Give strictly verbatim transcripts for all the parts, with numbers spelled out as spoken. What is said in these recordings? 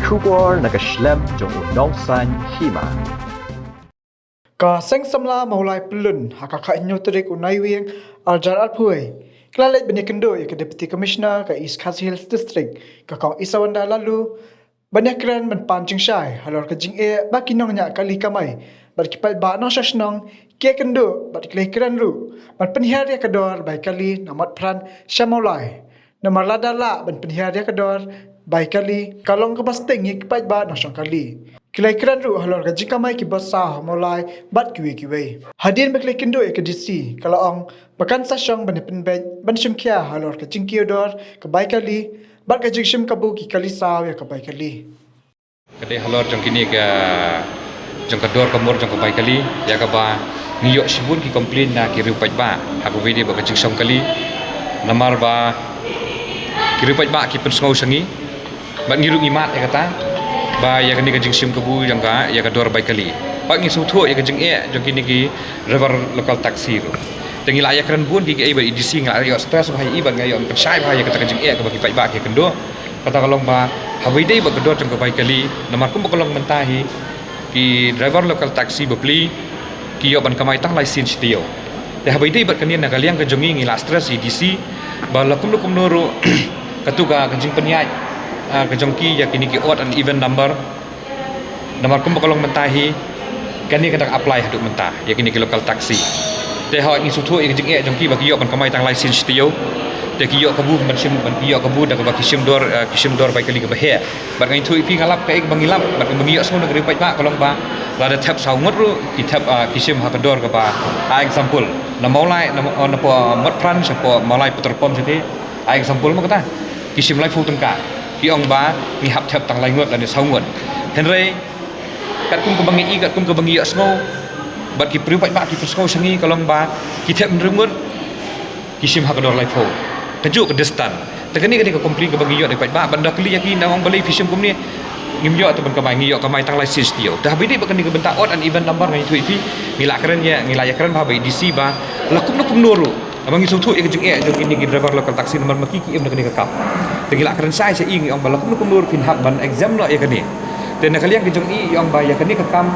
Khubor na ka shlem jong u nongsan hima. Ka Seng Samla Mawlai Pyllun ha ka khathynñiew tarik u Naiwieng arhajar arphew ka la leit ban ïakynduh ïa ka Deputy Commissioner ka East Khasi Hills District, ka Kong Isawanda Laloo, ban ïakren ban pan jingshai halor ka jingeh ba ki nongñiah kali kamai bad ki paidbah nongshong shnong ki ïakynduh bad ki la ïakren ruh ban pynhiar ïa ka dor bai kali na Motphran sha Mawlai. Namar lada lah ban pynhiar ïa ka dor bai kali, ka long kaba sting ïa ki paidbah nongshong kali. Ki la ïakren ruh halor ka jingkamai ki bor saw ha Mawlai bad kiwei kiwei. Hadien ba ki la ïakynduh ïa ka D C, ka la ong ba kan sa shong ban ïapynbeit ban shim khia halor ka jingkiew dor ka bai kali bad ka jingshim kabu ki kali saw ïa ka bai kali. Ka dei halor jong kine ka, jong ka dor ka mur jong ka bai kali, ïa kaba ngi ïoh shibun ki complain na ki riew paidbah ha kaba ïadei bad ka jingshong kali. Namar ba ki riew paidbah ki pynsngew sha ngi bad ngi ruh ngi mad ïa kata, ba ïa kane ka jingshim kabu jong ka, ïa ka dor bai kali. Bad ngi sngewthuh ïa ka jingeh jong kine ki driver local taxi ruh. Te ngi la ïakren bun ki, ki ei bad i D C, ngi la ïoh stress bha ïa i bad ngi ïoh pynshai bha ïa kata ka jingeh kaba ki paidbah ki ïakynduh. Kata ka long ba haba ïadei bad ka dor jong ka bai kali, namar kumba ka long mynta hi, ki driver local taxi bapli ki ïoh ban kamai tang lai sien shi taïew. Te haba ïadei bad kane, na ka liang ka jong ngi, ngi la stress ïa i D C ba la kumno kumno ruh katu ka, ka jingpynïaid, ah, ka jong ki ïa kine ki odd and even number. Namar kumba ka long mynta hi, kane ka dang apply haduh mynta ïa kine ki local taxi. Te hooid, ngi sngewthuh ïa ka jingeh jong ki ba ki ïoh ban kamai tang lai sien shi taïew. Te ki ïoh kabu ban shim, ban ki ïoh kabu da kaba ki shim dor, eh, ki shim dor bai kali kaba heh. Bad nga ïathuh ïa phi, nga lap kaei kaba ngi lap bad kaba ngi ïohsngew na ka riew paidbah, ka long ba lada thep saw ngut ruh ki thep, ah, ki shim ha ka dor kaba, ah, example, na Mawlai, na, na poh Motphran sha poh Mawlai petrol pump shatei, ah, example mo kata, ki shim laiphew tyngka. Ki ong ba ngi hap thep tang lai ngut lane saw ngut. Hynrei katkum kaba ngi i, katkum kaba ngi ïohsngew bad ki riew paidbah ki pynsngew sha ngi, ka long ba ki thep hynriew ngut, ki shim ha ka dor laiphew. Kajuh ka distance. Te kane ka dei ka complain kaba ngi ïoh na ki paidbah, bad da kylli ïa ki, nang ong balei phi shim kumne. Ngim ïoh te ban kamai, ngi ïoh kamai tang lai sien shi taïew. Te haba ïadei bad kane ka bynta odd and even number, nga ïathuh ïa phi, ngi la kren ïa, ngi la ïakren bha bad i D C ba la kumno kumno ruh, namar ngi sngewthuh ïa ka jingeh jong kine ki driver local taxi namar ma ki ki im na kane ka kam. Te ngi la kren shai sha i, ngi ong ba la kumno kumno ruh phin hap ban exempt noh ïa kane. Te na ka liang ka jong i, i ong ba ïa kane ka kam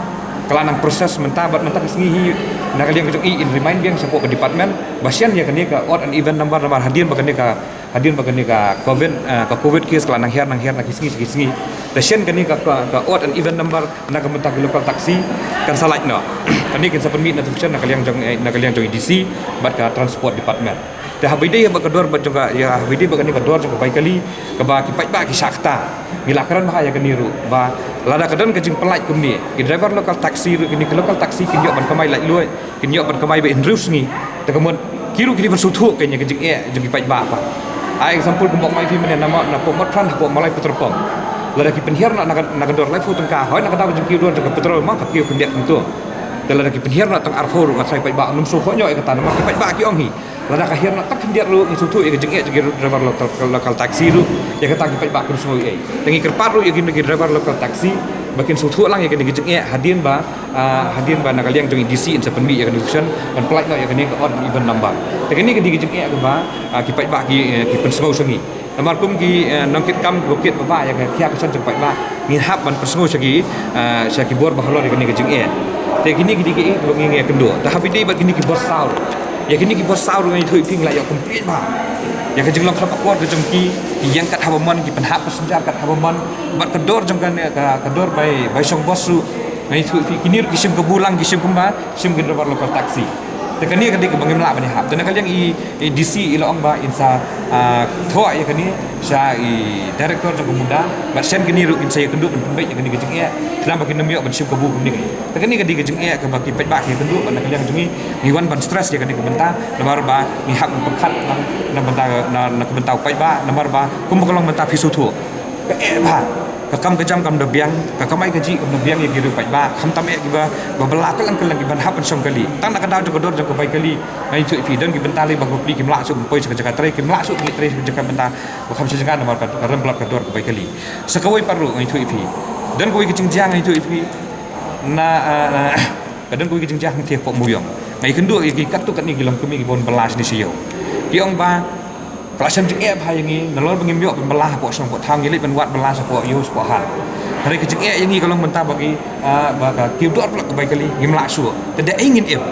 ka la nang process mynta, bad mynta ka sngi hi, na ka liang ka jong i, in remind biang shapoh ka department ba shen ïa kane ka odd and even number, namar hadien ba kane ka, hadien ba kane ka covid, eh, ka covid case ka la nang hiar, nang hiar na ki sngi sha ki sngi. Te shen kane ka, ka, ka odd and even number na ka bynta ki local taxi kan sa lait noh. Kane kin sa pynmih notification na ka liang jong, eh, na ka liang jong i D C bad ka transport department. Te haba ïadei bad ka dor bad jong ka, ïa, haba ïadei bad kane ka dor jong ka bai kali, kaba ki paidbah ki shah kata, ngi la kren bha ïa kane ruh ba lada ka don ka jingpyllait kumne, ki driver local taxi ruh, kine ki local taxi kin ïoh ban kamai laitluid, kin ïoh ban kamai bad hynriew sngi. Te ka mut ki ruh ki dei ban sngewthuh kein ïa ka jingeh jong ki paidbah pat. Ah, example, kumba nga ong ïa phi mynne, na Mo-, na poh Motphran hapoh Mawlai petrol pump, lada ki pynhiar noh na ka, na ka dor laiphew tyngka, hooid, na ka daw ka jingkiew dor jong ka petrol ma ka kiew khyndiat kumto. Te lada ki pynhiar noh tang arphew ruh, nga tharai paidbah ym sngewkhoh noh ïa kata, namar ki paidbah ki ong hi, lada ka hiar noh tang khyndiat ruh, ngi sngewthuh ïa ka jingeh jong ki driver local, local taxi ruh, ïa kata ki paidbah kim sngew ei ei. Te ngi kyrpad ruh ïa kine ki driver local taxi ba kin sngewthuh lang ïa kane ka jingeh, hadien ba, ah, hadien ba na ka liang jong i D C in sa pynmih ïa ka notification ban pyllait noh ïa kane ka odd and even number. Te kane ka dei ka jingeh kaba, ah, ki paidbah ki, eh, ki pynsngew sha ngi. Namar kum ki, eh, nongkitkam kiba kit bha ïa ka khia ka shon jong ki paidbah, ngin hap ban pynsngew sha ki, eh, sha ki bor ba halor ïa kane ka jingeh. Te kine ki dei kiei kiba ngi ïakynduh. Te haba ïadei bad kine ki bor saw, ïa kine ki bor saw ruh nga ïathuh ïa phi, ngi la ïoh complain bha ïa ka jinglong khlem akor ka jong ki, ki ïeng kat haba mon, ki pynhap passenger kat haba mon, bad ka dor jong kane ka, ka dor bai, bai shong bos ruh, nga ïathuh ïa phi, kine ruh ki shim kabu lang, ki shim kumba shim ki driver local taxi. Te kane ka dei kaba ngim lah ban ïahap. Te na ka liang i, i D C i la ong ba in sa, ah, thoh ïa kane sha i director jong ka MUDA, bad shen kane ruh kin sa ïakynduh ban pynbeit ïa kane ka jingeh, khnang ba kin ym ïoh ban shim kabu kumne. Te kane ka dei ka jingeh kaba ki paidbah ki ïakynduh, bad na ka liang jong ngi, ngi wan ban stress ïa kane ka bynta, namar ba ngi hap ban pyrkhat na, na bynta, na, na ka bynta u paidbah, namar ba kumba ka long mynta phi sngewthuh, ka eh bha. Ka kam ka jam kam da biang, ka kamai kajih kam da biang ïa ki riew paidbah, khamtam eh kiba, ba bylla kylleng kylleng kiban hap ban shong kali. Tang na ka daw jong ka dor jong ka bai kali, nga ïathuh ïa phi, don ki bynta lei ba ki bapli kim lah shuh ban poi sha ka jaka trei, kim lah shuh ban leit trei sha ka jaka bynta ba kham shajngar namar ka, ka rem palat ka dor ka bai kali. Sa kawei pat ruh nga ïathuh ïa phi, don kawei ka jingjia nga ïathuh ïa phi, na, ah, na, ka don kawei ka jingjia hangtei hapoh Mooiong. Nga ïakynduh ïa ki katto katne ki longkmie kiba wan bylla shane sha ïew. Ki ong ba ka la shem jingeh bha ïa ngi, nalor ba ngim ïoh ban bylla hapoh shnong hapoh thaw, ngi leit ban wad bylla shapoh ïew shapoh har. Hynrei ka jingeh ïa ngi ka long mynta ba ki, ah, ba ka kiew dor paralok ka bai kali, ngim lah shuh. Te da ei ngin im?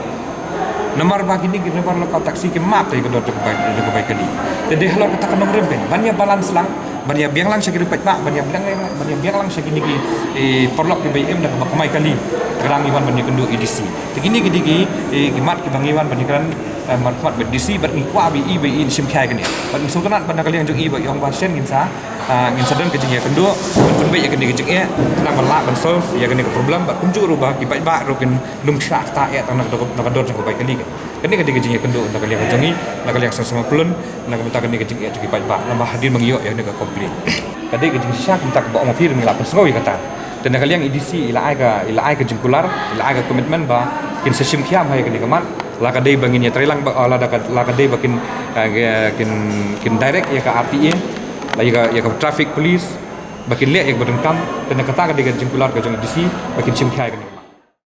Namar ba kine ki driver local taxi ki map te ka dor jong ka bai, jong ka bai kali. Te dei halor kata ka nongrim kein ban ïa balance lang, ban ïa biang lang sha ki riewpaidbah, ban ïa biang lang, ban ïa biang lang sha kine ki, eh, paralok kiba im da kaba kamai kali. Te ka dang ngi wan ban ïakynduh ïa i D C. Te kine ki dei ki, eh, ki mat kiba ngi wan ban ïakren, eh, markhmat bad D C, bad ngi kwah ba i, ba i shim khia ïa kane. Bad ngi sngewtynnat ba na ka liang jong i ba i ong ba shen ngin sa, ah, ngin sa don ka jingïakynduh ban pynbeit ïa kane ka jingeh, khnang ban lah ban solve ïa kane ka problem, bad kumjuh ruh ba ki paidbah ruh kin ym shah ktah eh tang na ka dor, na ka dor jong ka bai kali. Kane ka dei ka jingïakynduh na ka liang ka jong i, na ka liang Seng Sma Pyllun, na ka bynta kane ka jingeh jong ki paidbah, namar hadien ba ngi ïoh ïa kane ka complaint. Ka dei ka jingshisha kumta kaba ong ma phi, ngi la pynsngew ïa kata. Te na ka liang i D C i la ai ka, i la ai ka jingkular, i la ai ka commitment ba kin sa shim khia ïa kane ka mat. La ka dei ba ngin ïatreilang ba, la da ka, la ka dei ba kin, eh, kin, kin direct ïa ka R T A, la ïa ka, ïa ka traffic police ba kin leh ïa kaba donkam. Te na kata ka dei ka jingkular ka jong i D C ba kin shim khia ïa kane ka mat.